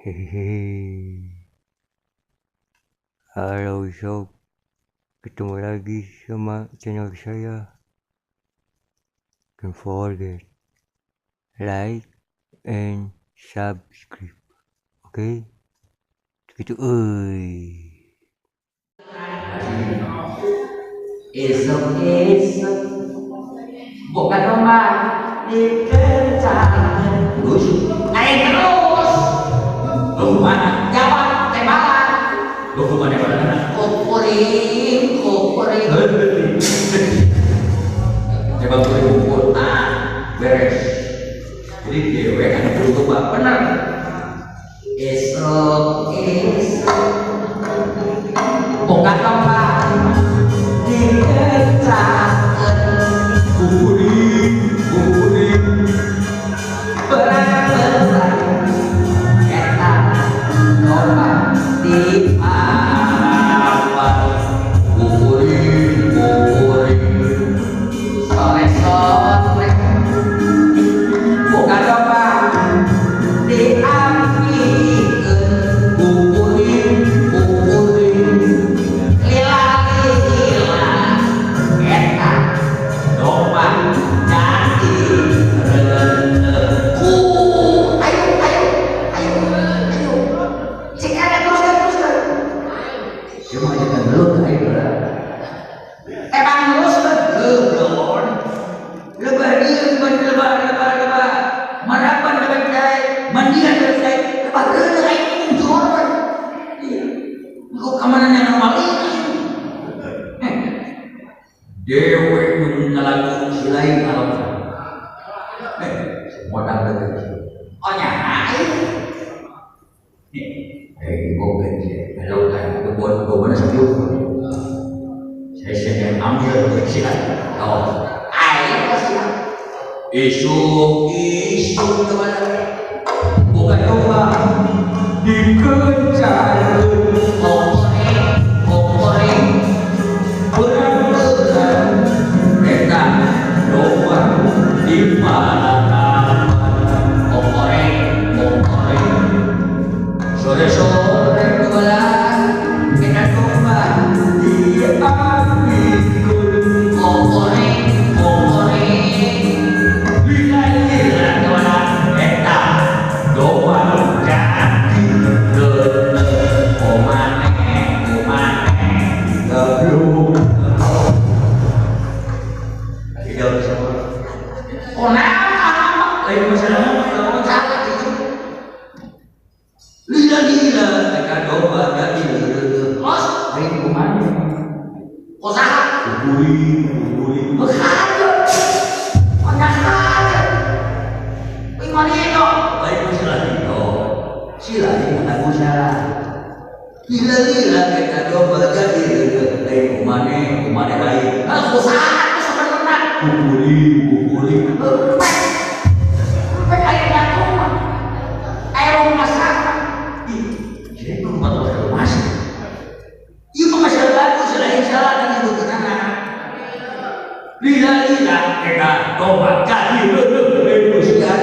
Hehehe. Halo sob, ketemu lagi sama channel saya. Don't forget like and subscribe. Oke, okay? Gitu euy. Esok-esok bukan rumah dikencan terus, ayo terus. Lu mana? Jawab tembakan. Lu mana mana? Kukuring, kukuring. Tembak kuring kukur. Ah, beres. Jadi dewe kan perlu coba benar. Esok-esok bukan rumah dikencan kukuring, kukuring. Berang-berang eta domba di papan kukuring, kukuring. Sore-sore bukan domba diambilkeun kukuring, kukuring. Lila-lila eta domba jadi reuneuh. Ayo, ayo, ayo, ayo. Cek ada teruskan, teruskan. Cuma jangan gelut, ayo lah. Emang teruskan, belum. Lebah dia, lebah, lebah, lebah, lebah. Marapan lebih baik, mandian lebih baik. Lebah reuneuh, ayo muncul. Iya. Kok kemana yang normal ini? Dewe ngalagu si lain alam. Modal betul. Oh nyai. Goblok sih. Kalau kan kebun kebun sebelum saya sedang ambil bersiap. Oh, ayo siap. Isu isu kemana? Bukan domba dikejar. Kokoreng, kokoreng. Berang-berang. Eta domba di mana? Kokoreng, kokoreng. Sore-sore kebelan, eta domba diambilkeun. Kokoreng, kokoreng. Lila-lila kebelan, eta domba jadi reuneuh. Kumaneh, kumaneh, goblok. Tidak bisa. Oh, nah, lain masalah, salah itu. Lila-lila, eta domba jadi reuneuh. Los, lain kumaneh. Kok salah? Kukuring, kukuring. Behaja. Behaja. Wih, mana itu? Lain masalah itu. Si lain mengaku salah. Lila-lila, eta domba jadi reuneuh. Lain kumaneh, kumaneh lain. Ah, kok salah? Kukuring, kukuring. Pek, pek air jatuh, air rumah sakit. Ih, jadi rumah tuh masih. Iya masalah bagus, selain salah dan ibu kenana. Lila-lila, eta domba jadi reuneuh sian.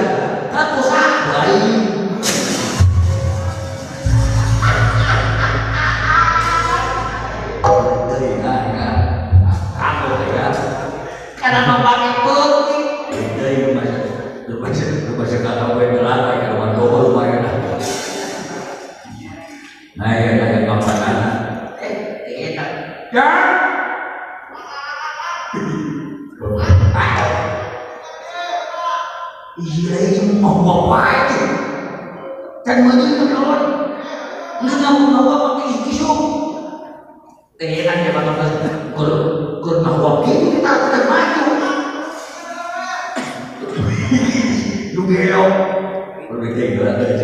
Aku salah lain. Karena nombangnya putih. Dari rumah sekata gue gelar, kayak rumah domba lumayan lah. Nah ya, ada kapan anak? Kita. Ya. Iya ini mau apa itu? Dan menurut kawan, nggak mau apa pakai isu. Tenang ya pak, kalau kalau ini kita akan maju. Lu gelo, kalau kita jual ada